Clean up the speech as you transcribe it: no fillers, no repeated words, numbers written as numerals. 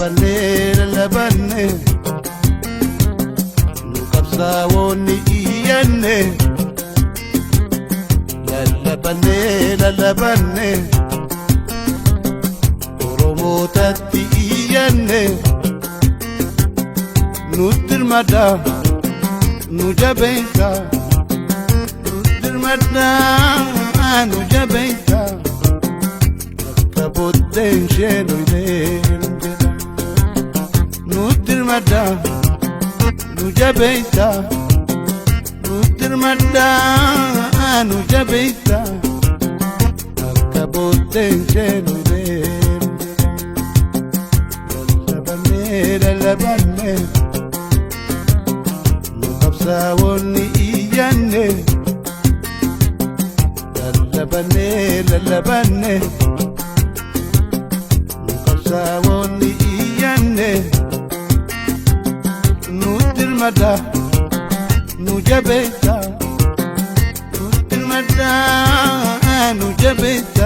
Lallabannee lallabannee nu qabsaa'oonni iyyanne. Lallabannee lallabannee Oromootatti iyyanne. Nutti dirmada nu jabeessa, nutti dirmada nu jabeessa, akka booddeen ishee nu jedha. Nutti dirmada nu jabeessa, nutti dirmada nu jabeessa, akka booddeen ishee nu Lallabannee lallabannee nu qabsaa'oonni iyyanne. Lallabannee lallabannee nu qabsaa'oonni iyyanne. Nutti dirmada nu jabeessa, nutti dirmada nu jabeessa.